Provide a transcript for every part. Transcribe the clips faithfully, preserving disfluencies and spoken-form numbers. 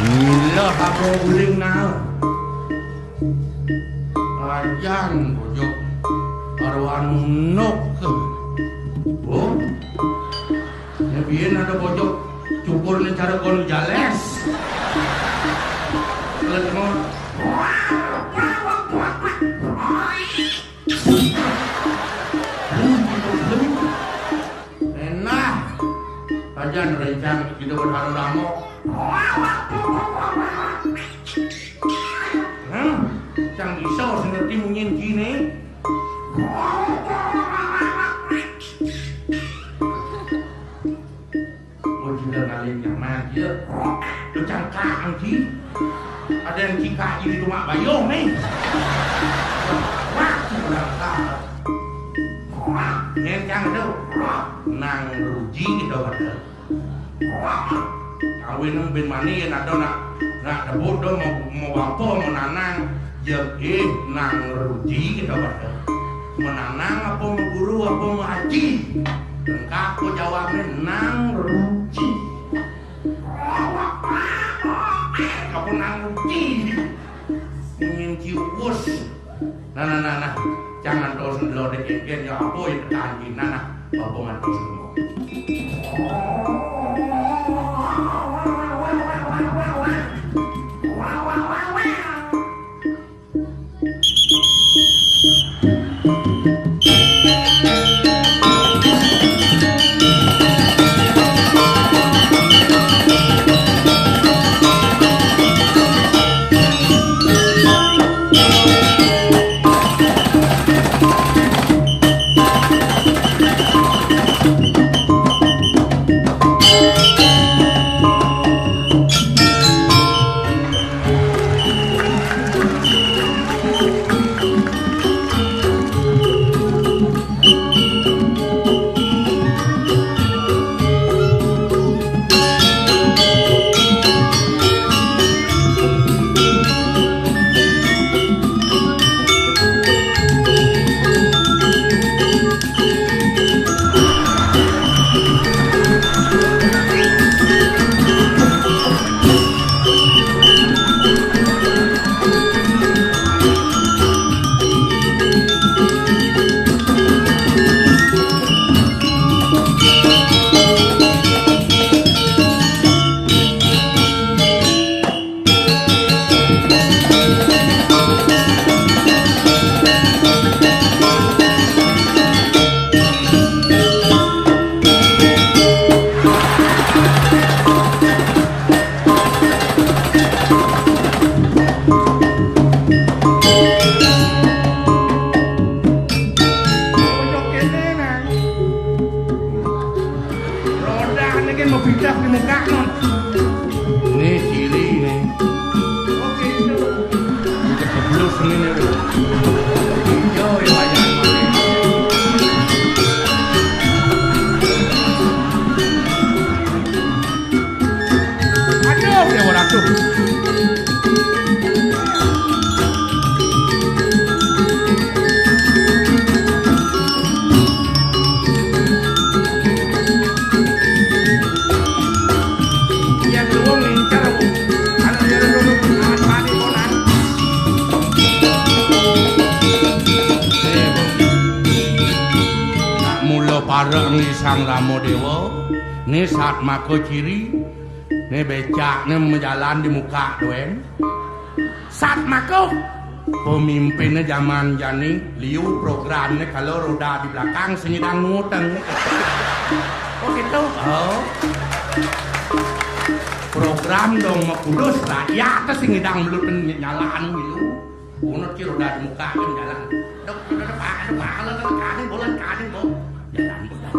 Mula aku uling nau. Ajan bojok karuan unuk. Oh. Nya biyen ada bojok cukur ni cara Gonzales. Let mo. Enah. Ajan rencang kita berharu lama. Hmm, cang iso sing ngerti munyin kine. Oh, juga ngalih nyaman dia. Lu cangkang ki. Ada yang cika di rumah bayung nih. Wah, berangkat. Nyen cang tu. Nang ruji kita kata. Kawin nang bin mani yen ada nak, nak debut do mau, mau apa, mau nanang, ya eh nang ruji kita kata. Mau nanang apa mau guru apa mau haji. Lengkap ko jawabnya nang ruji. Apa nang ruji? Ingin cius. Nah, nah, nah, nah. Jangan terus ndelok dek engken ya apa ya tekan kina nah. Apa ngantos semua. Pareng Sang Rama Déwa, né satmaka ciri, né bécakné majalan di muka dogén. Satmaka pemimpinné jaman jani, liu programné kala roda di belakang sing nyidang nguteng. Oh gitu. Oh. Program dong makudus rakyat sing nyidang meluten nyalaan gitu. Unut ki roda di muka aja jalan. Dok, dok, dok, dok, dok, dok, dok, kadén, bolan kadén, dok. Jalan, bolan.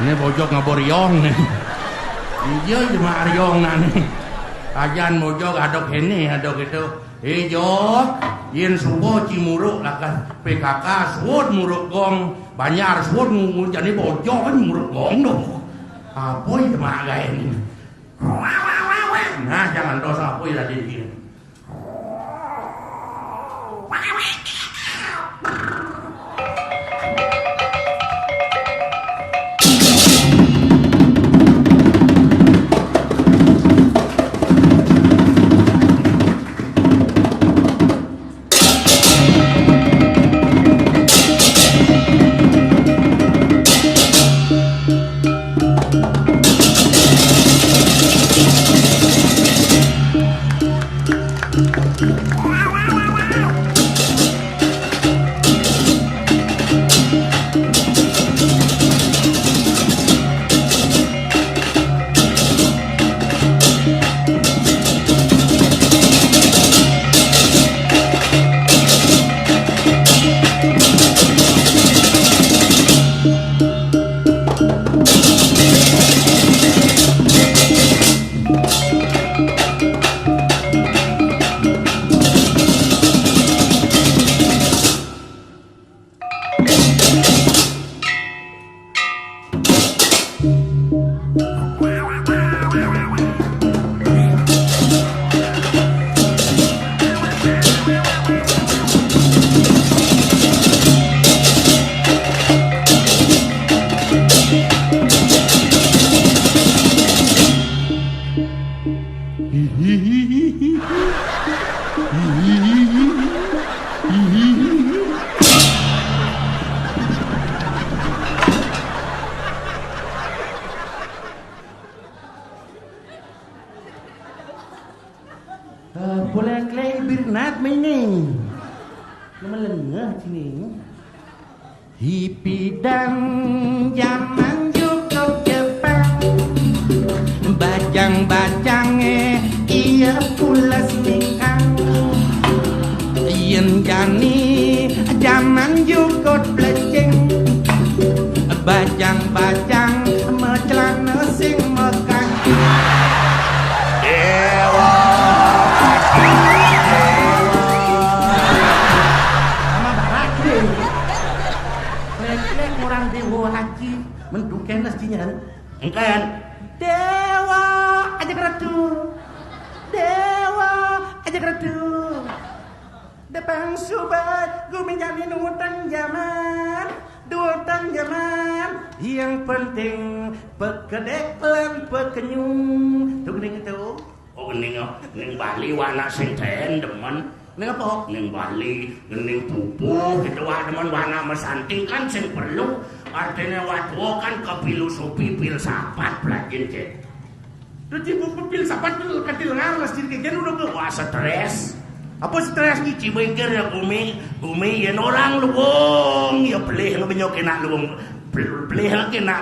Né bojog ngaba riong né. Iya, jema riong nani. Ajan bojog adok kéné, adok kéto. Eh, Jog, yén suba ci muruk lakas P K K, suud muruk gong, banjar suud ngu-, jani bojog kan muruk gong dong. Apa jema gaéné? Nah, jangan dosa apa ya tadi. Eh, boleh klei birnat main ni. Nama lengah sini. Hipidan jaman cukup Jepang, bajang-bajangé iya pules mingkang. Yén jani jaman jukut plecing, bajang-bajang macelana sing makaki. Déwa. Sama barak, Dé. Lek-lek orang Déwa Aji, mendukén mestinya. Engkén. Déwa aja keretu. Déwa aja keretu. Depang subat guminyani nutang jaman. Dutang jaman. Yang penting pekedek lan pekenyung. Tuh gini gitu. Ning, ning Bali wa anak sing ten demen. Ning apa? Ning Bali, ning pupuh gitu wa demen wa anak mesanti kan sing perlu. Artinya wa tua kan ke filosofi filsafat pelajin ke. Terus di filsafat tu kati lengar lah sedikit kan udah ke wa stres. Apa stres ni ci mikir ya bumi, bumi ya orang luwung, ya pelih ngebenyok kena luwung, pelih kena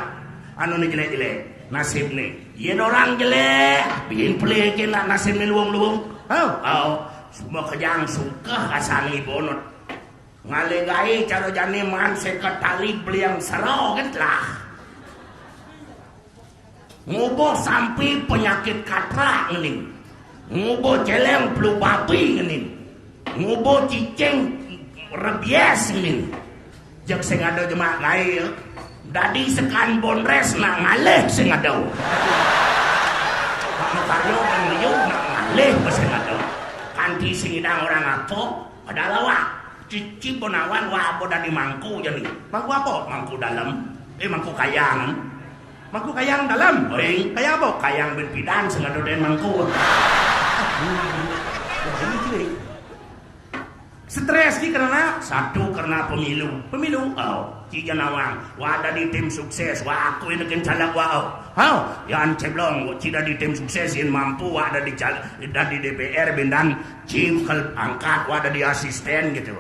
anu ni jelek-jelek nasib ni. Yen orang jelek, bin pelih ke nak nasib ni luwung-luwung. Hau, hau. Semua kejang suka kasani bonot. Ngalegai cara jani man seketali beliang sero kan telah. Ngubuh sampi penyakit katra ngening. Ngubuh celeng flu babi ngening. Ngubuh cicing rebies ngening. Jek sing ada jemak gae. Dadi sekan bondres nak ngalih sing ada. Pak Makaryo kan liu nak ngalih sing ada. Kanti sing idang orang apa? Padahal awak cici bonawan wa apa dadi mangku jani. Mangku apa? Mangku dalam. Eh, mangku kayang. Mangku kayang dalam. Ring. Kayang apa? Kayang bin pidan sing ada den mangku. Stres ki karena satu karena pemilu. Pemilu. Oh, ci janawang. Wa dadi tim sukses. Wa aku ini ken caleg wa. Oh. Hau, yan ceblong. Ci dadi tim sukses yang mampu wa dadi caleg, dadi D P R bendan ci angkat wa dadi asisten gitu.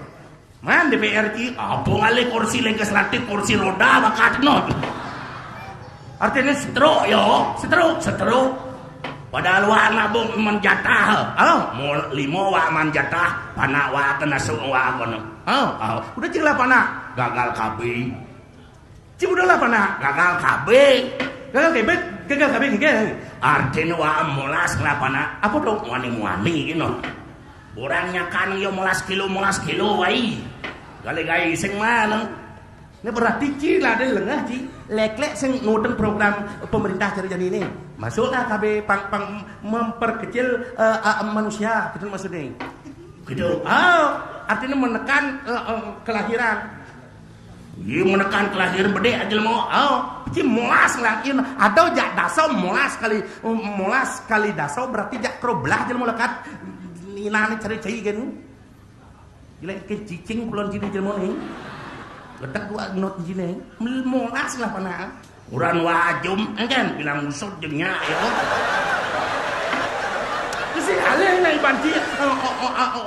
Man D P R ki, apa ngalih kursi legislatif, kursi roda bakat no. Artinya setruk yo, setruk, setruk. Padahal wa anak bung menjatah. Ah, mau lima wa manjatah, panak wa kena su wa kono. Ah, ah, udah cik lah panak, gagal K B. Cik udah lah panak, gagal K B. Gagal K B, gagal K B, gagal. Artinya wa molas lah panak. Apa dong? Wani-wani gitu. Orang nyakan yo molas kilo, molas kilo, wai. Gali gai sing mana? Ini berarti ci lah ada lengah ci. Lek-lek sing nonton program pemerintah cari jadi ini. Masuklah K B pang, pang memperkecil eh, eh, manusia, gitu maksudnya. Gitu. Oh, artinya menekan eh, eh, kelahiran. Iya menekan kelahiran bedek aja mau. Oh, ci molas lah. Ada jak daso molas kali molas kali daso berarti jak kro belah aja mau lekat. Ina ni cari cai kan. Gila ke cicing kulon sini jelmo ni. Ledak gua not sini. Molas lah panak. Uran wajum engken bilang usut jengnya ya. Mesti alih nai banci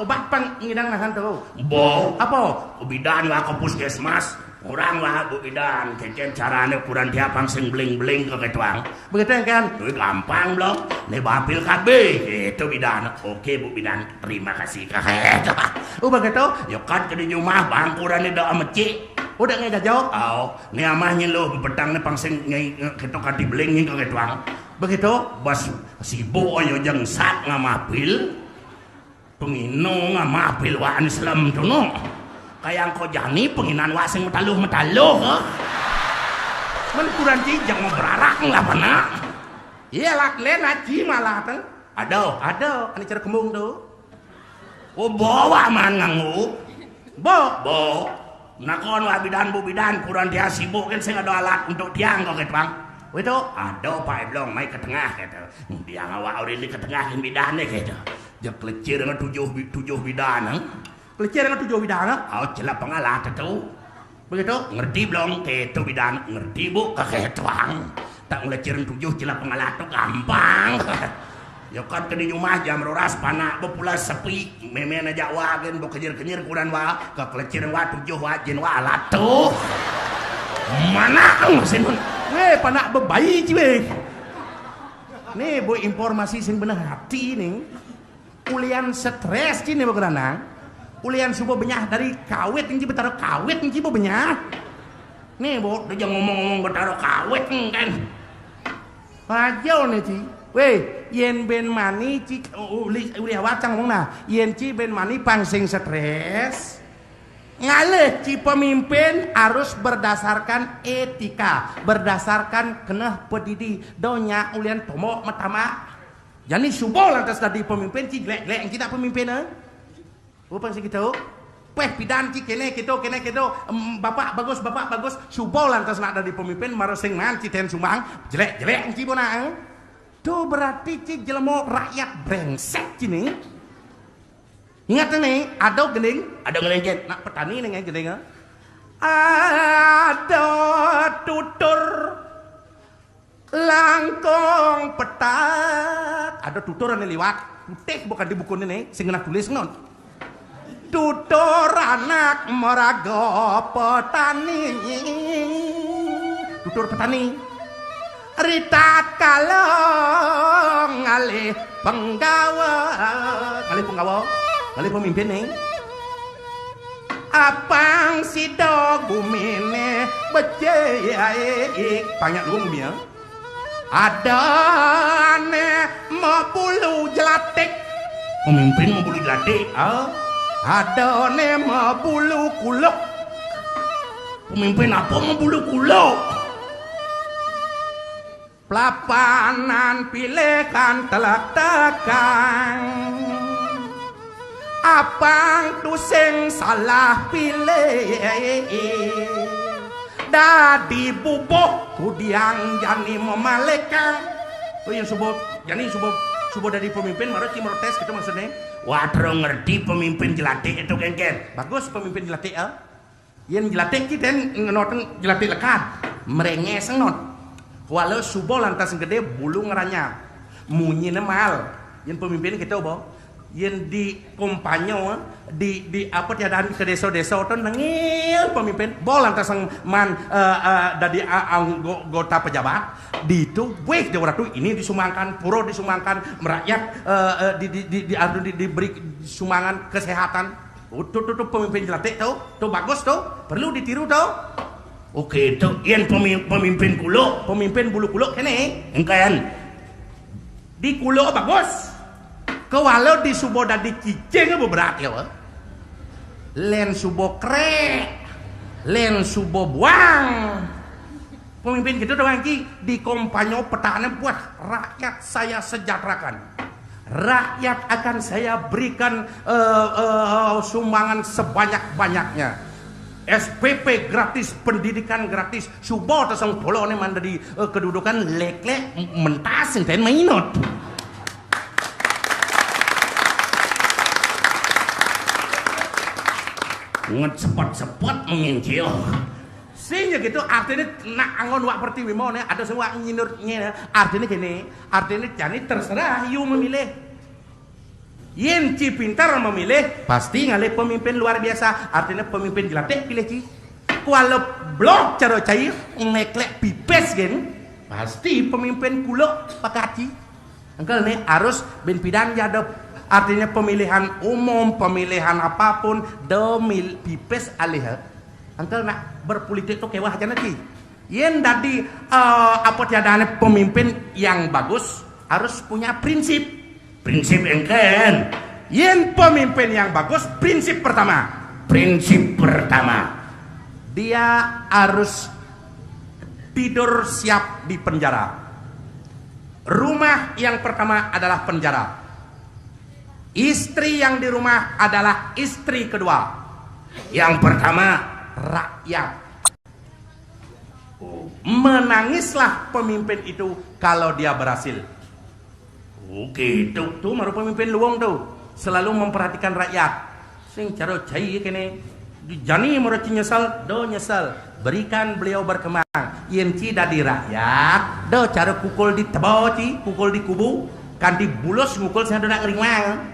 obat pang ngidang nahan tu. Bo apa? Bidan wa ke puskesmas. Orang wa bu bidan kecen carane kuran tiapang sing bling-bling ke ketuang. Begitu kan? Duit gampang belum? Ni bapil K B. Itu bidan. Oke bu bidan. Terima kasih. Oh begitu? Yo kan ke di rumah bangkuran ni dah mecik. Udah ngai jajau. Oh, ni amah nyi lo petang ni pang sing ngai kita kati bling ni ke ketuang. Begitu? Bas sibuk ayo jeng sat ngamapil. Pengino ngamapil wa Islam tu no. Kayang ko jani penginan wa sing metaluh-metaluh. Men kuran ci jang mau berarak lah panak. Iya lah len aci malah teng. Ada, ada. Ani cara kembung tu. Oh bawa man nganggu. Bo. Bo. Nakon wa bidan bu bidan kuran dia sibuk kan sing ada alat untuk tiang kau ketbang. Itu ada Pak Eblong mai ke tengah kata. Dia ngawa orang di ke tengah bidan ni kata. Jek kelecir dengan tujuh tujuh bidan. Kelecir dengan tujuh bidan. Oh celah pengalah tu. Begitu? Ngerti belum? Ketu bidan ngerti bu ke ketuang. Tak ngelecir dengan tujuh celah pengalah tu gampang. Ya kan ke di rumah jam roras panak bepula sepi. Meme najak wa gen bekenyir-kenyir kuran wa ke kelecir wa tujuh wa jin wa alat tu. Mana mesin. Weh panak bebayi ciwe. Ni bu informasi sing benar hati ni. Ulian stres cini begeranang. Ulian subuh benyah dari kawit nci betara kawit nci bu benyah. Nih bu, dia jangan ngomong-ngomong betara kawit kan. Aja nih ci. Weh, yen ben mani ci uli uli awacang ngomong nah. Yen ci ben mani pang sing stres. Ngalih ci pemimpin harus berdasarkan etika, berdasarkan keneh pedidi. Donya ulian tomok metama. Jani subuh lantas dadi pemimpin ci glek-glek kita pemimpin eh. Upang sing kita. Peh pidan ci kene kita kene kita. Em, bapak bagus bapak bagus subuh lantas nak dadi pemimpin mara sing nan ci ten sumbang jelek-jelek ci bona eh. To berarti ci jelema rakyat brengsek ci né. Ingat né, ada gending, ada gending, nak petani né gending. Ada tutur langkung petak, ada tutur ané liwat, putih bukan di buku né, sing genah tulis non. Tutur anak maraga petani. Tutur petani. Ritatkala ngalih penggawa, ngalih penggawa, ngalih pemimpin né. Apang sida guminé becik, banyak luung gumi ya. Adané mabulu jelatik. Pemimpin mabulu jelatik, ah. Adané mabulu kuluk. Pemimpin apa mabulu kuluk? Plapanan pilihan telak tekang. Apang tusing salah pilih. Dadi bubuh kudiang jani memalikang. Oh, yang subuh, jani subuh, subuh dadi pemimpin, mara ci merotes gitu maksudnya. Wah, terus ngerti pemimpin jelatik itu, kénkén. Bagus pemimpin jelatik, ah. Yén jelatik ki ten ngenoteng jelatik lekad, mrengés ngenot. Kuala suba lantas gedé bulu ngeranyap. Munyiné mal. Yén pemimpin kita apa? Yén di kompanyo, di, di apa tiadaan ke desa-desa to nengil pemimpin, bol lantas man eh, eh, dadi a- anggota pejabat. Ditu wéh Déwa Ratu ini disumbangkan, pura disumbangkan, merakyat eh, eh, di, di, di, di, anu, di, diberi sumbangan kesehatan. Oh, tu, tu, tu pemimpin jelatik tu. Tu bagus tu. Perlu ditiru tu. Oke, tu yén pemi- pemimpin kuluk, pemimpin bulu kuluk kéné. Engkén. Di kuluk bagus. Kewala di suba dadi cicing beberat ya, wah. Lén suba krék. Lén suba buang. Pemimpin kita doang ki di kompanyo petahana buat rakyat saya sejahterakan. Rakyat akan saya berikan eh, eh, sumbangan sebanyak-banyaknya. S P P gratis, pendidikan gratis, suba tasang poloné mandadi eh, kedudukan lék-lék mentas enten mainot. Nget sepet-sepet mengincil. Sing ya gitu, artinya nak anggon wak pertiwi mau nih, ada sing wak nyinur nyé, artinya gini, artinya jani terserah you memilih. Yén ci pinter memilih, pasti ngalih pemimpin luar biasa, artinya pemimpin jelatik pilih ci. Kuala blok cara cai, ngeklek pipis gén, pasti pemimpin kuluk pakat ci. Engkel nih harus bin pidan jadep, artinya pemilihan umum, pemilihan apapun, demi pipis alih. Engkel nak berpolitik tuh kewah aja nanti. Yén dadi eh, apa tiadane pemimpin yang bagus harus punya prinsip. Prinsip engken. Yén pemimpin yang bagus, prinsip pertama. Prinsip pertama. Dia harus tidur siap di penjara. Rumah yang pertama adalah penjara. Istri yang di rumah adalah istri kedua. Yang pertama rakyat. Menangislah pemimpin itu kalau dia berhasil. Oke, tuh, tuh baru pemimpin luwung tuh. Selalu memperhatikan rakyat. Sing cara cai kene. Jani mara ci nyesel, do nyesel. Berikan beliau berkembang. Yén ci dadi rakyat, do cara pukul di teba ci, pukul di kubu, kanti bulus ngukul sing ada nak ngringwang.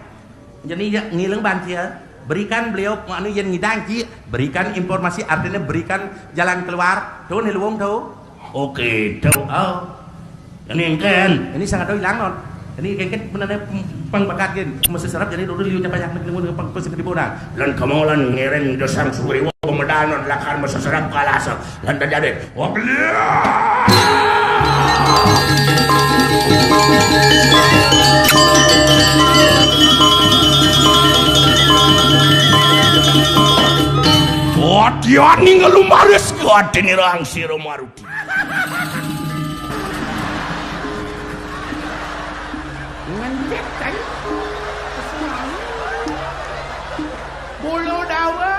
Jani ya ngiling ban ci ya. Berikan beliau anu yén ngidang ci, berikan informasi, artinya berikan jalan keluar. Tuh nih luwung tuh. Oke, tuh. Oh. Ini engken. Ini sangat hilang non. Ini engken benane pang bakat gin. Mesti serap jadi dulu liu banyak nek liwat pang pasti ketipu nah. Lan kamu lan ngereng dasar suwe wa pemedalan lakar mesti serap kalah sa. Lan terjadi. Wah. Wah, dia ning lumaris gati nirang sira maruti. Ngendek kan? Bulu dawa,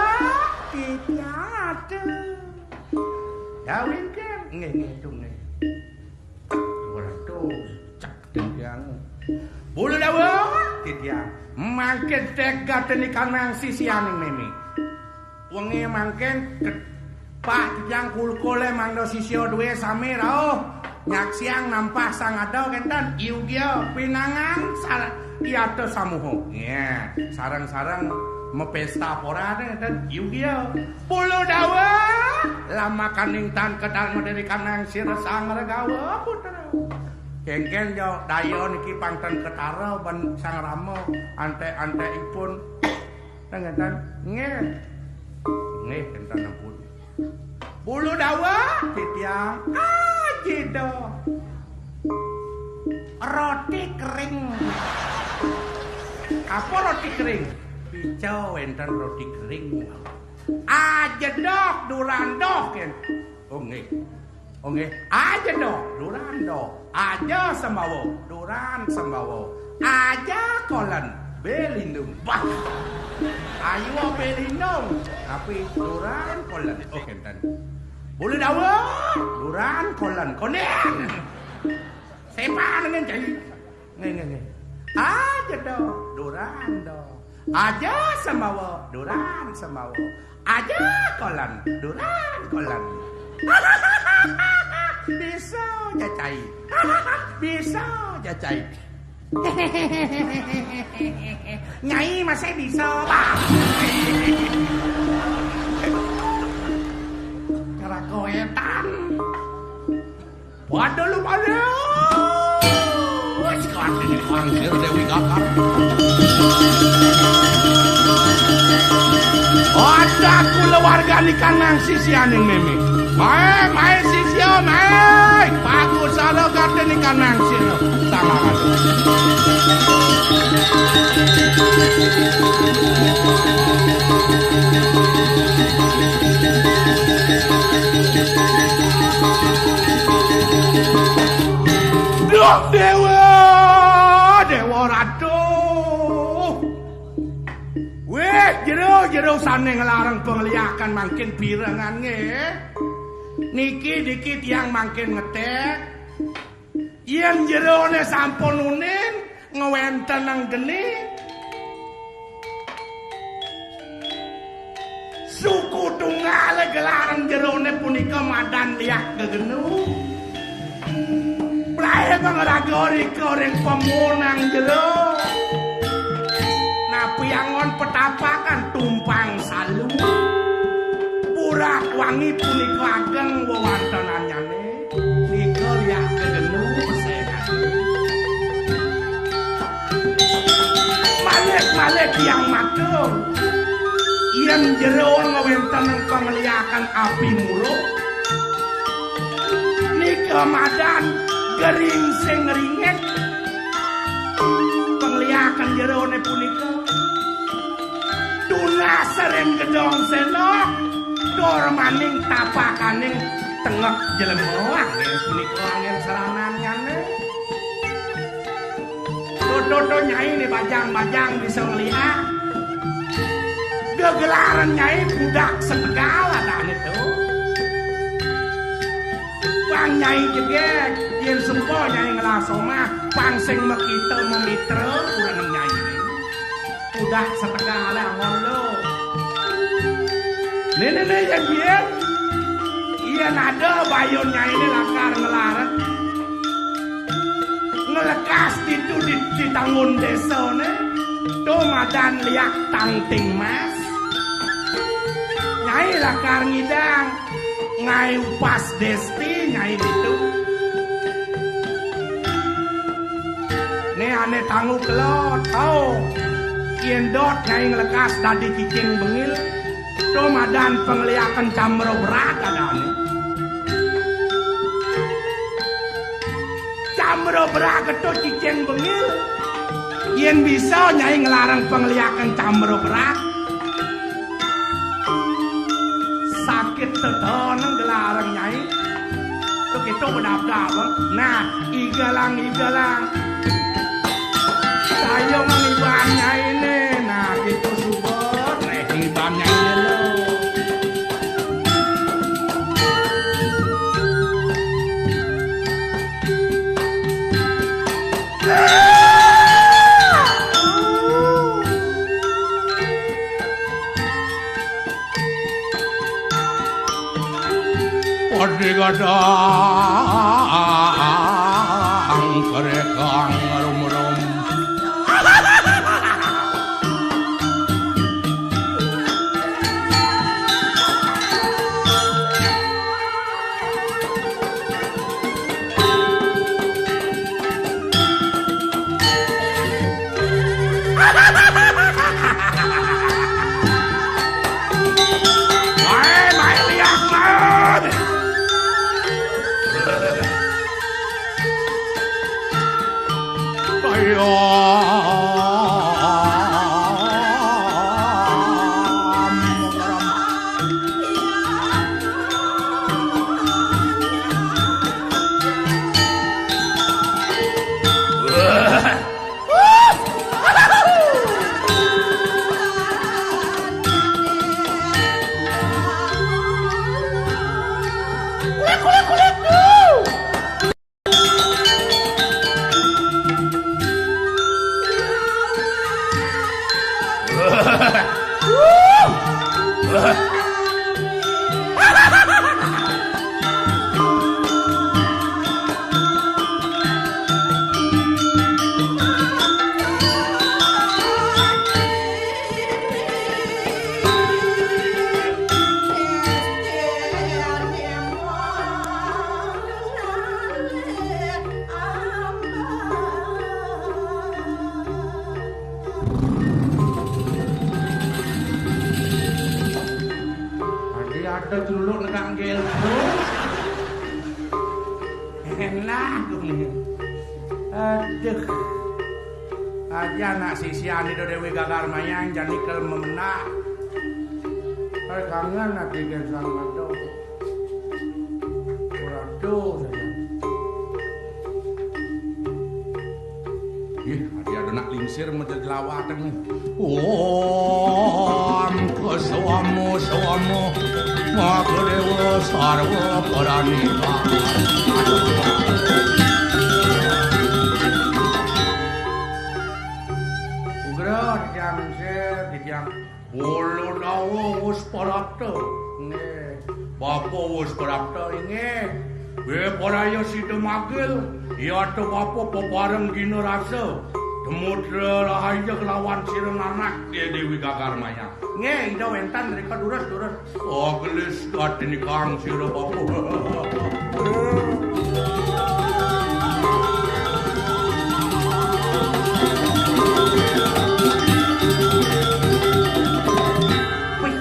kita ada. Kawin kan? Nggih, nggih, itu nggih. Dua ratus, cak. Titiang. Mangkin teg gateni kanang sisianing meme. Wengi mangkin ke-, Pak Titiang kulkule mangda sisia duwe sami rauh. Nyaksiang nampah sang ada kenten, iugia pinangan sar-, iata samuha. Ya, sareng-sareng mapesta porane kenten, iugia. Bulu dawa, lamakaning tan kedal madiri kanang sira sang regawa putra. Kengken jo daya niki pang tan ketara ban sang rama, antek-antekipun. Nggih, nggih. Nggih, kenten ampun. Bulu dawa, titiang. Ajeda. Roti kering. Apa roti kering? Ica wenten roti kering. Ajeda, duran doh, ken. Oh, nggih. Oh, nggih. Ajeda, duran doh. Aja sembawa, duran sembawa. Aja kolen, belindung. Bah. Ayu belindung, tapi duran kolen. Oh, kenten. Bulu dawa, duran kolen. Konen. Sepan ngenceng. Nggih, nggih, nggih. Ajeda, duran doh. Aja sembawa, duran sembawa. Aja kolen, duran kolen. Bisa ja cai. Bisa ja cai. Nyai masih bisa, Pak. Kerakoetan. Waduh, lu pada. Wes, kanthi dipangsir Dewi Gatar. Ada kula wargani kanang sisianing meme. Mae, mae sisia, mae. Bagus ada gateni kanang sira. Sama. Duh, Dewa, Dewa Ratu. Wih, jero-jero sane nglarang pangliakan mangkin pirengan nggih. Niki-niki tiang mangkin ngetek. Yen jerone sampun uning, ngwentenang geni. Suku tunggal gelaran jerone punika madan liak gegenu. Blahe pangraga rika ring pemunang jero. Napi angon petapakan tumpang salu. Burak wangi punika ageng wewantenannyane. Nika liak gegenu sehat. Malih-malih tiang matur, yen jero ngawenten pangliakan api muruk, nika madan gering sing ringit. Pangliakan jerone punika tunas ring gedong sena, tur maning tapakaning tengek jelema. Angin punika angin seranannyane. Dodo nyai ne bajang-bajang bisa ngeliat. Gegelaran nyai budak setegal adane to. Pang nyai jegeg, yen sempo nyai ngelah somah, pang sing makita mamitra kurang nyai. Udah setegal angon lo. Nene ne yen biyen. Yen ada bayun nyai ne lakar ngelaret. Ngelekas ditu di, di tanggun desane. To madan liak tangting mas. Nyai lakar ngidang. Ngai upas desti nyai ditu. Ne ane tangu kelot, tau. Yen dot nyai ngelekas dadi cicing bengil, to madan pangliakan camro berag adane. Camro berag to cicing bengil, yen bisa nyai ngelarang pangliakan camro berag. Sakit tetoneng gelarang nyai. Tuh gitu bedabdab. Nah, igalang igalang. Saya mengiban nyai nih. Nah, gitu subur. Eh, ngiban nyai lo. Adang kerekang rum-rum. Mai, mai liak, mai. Ayo. Adi ada juluk nekak nggelbu. Enak. Aduh. Aja anak sisian itu Dewi Gagar Mayang jani kel memenak. Hai kangen ati gen sang madu. Waduh, saja. Ih, adi ada nak lingsir menjadi lawatan nih. Om Keswamo Swamo Maka Dewa Sarwa Parani. Ugra, titiang lingsir, titiang. Bolo dawa wus prapta. Nggih. Bapa wus prapta, inggih. Wipraya sida magil, yata bapa pepareng gina rasa. Temutra rahaya kelawan sira nanak, Dewi Gagar Mayang. Nggih, Ida wénten rika durus, durus. Agelis gatinikang sira bapa. Wih,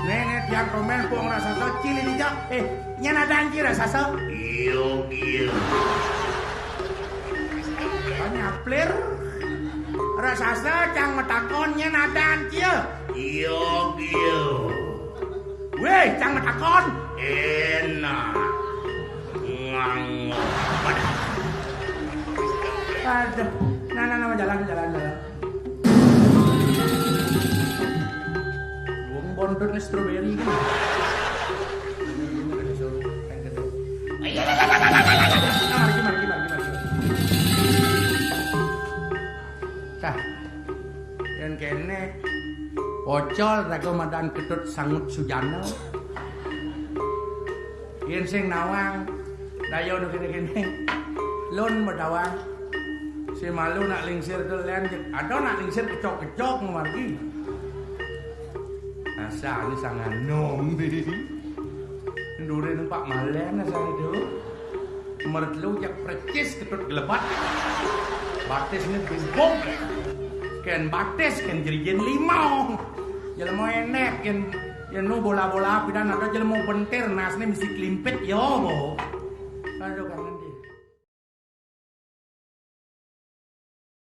né, né, tiang romen pung raksasa cili dijak. Eh, nyén adan ci raksasa? Iya, iya. Nyaplir. Raksasa cang matakon nyén adan ci. Iya, iya. Wéh, cang matakon. Enak. Nganggo. Aduh. Nah, nah, nah, jalan, jalan, jalan. Wong bontot nih strawberry kan. Nah, mari, mari, mari, mari, mari. Tah. Yén kéné pocol raga madan Ketut Sangut Sujana. Yén sing nawang daya nu kéné-kéné. Lun madawang. Si malu nak lingsir to lén, ada nak lingsir kecok-kecok margi. Asane sang anom. Ndure numpak malen asane to. Nomor telu jak precis Ketut Glebat. Batisne bubung. Kén batis, kén jrijin limau. Jelema enek, yén, yén nu bola-bola pidan ada jelema bentir, nasne misi klimpit, ya, bo. Aduh, kan.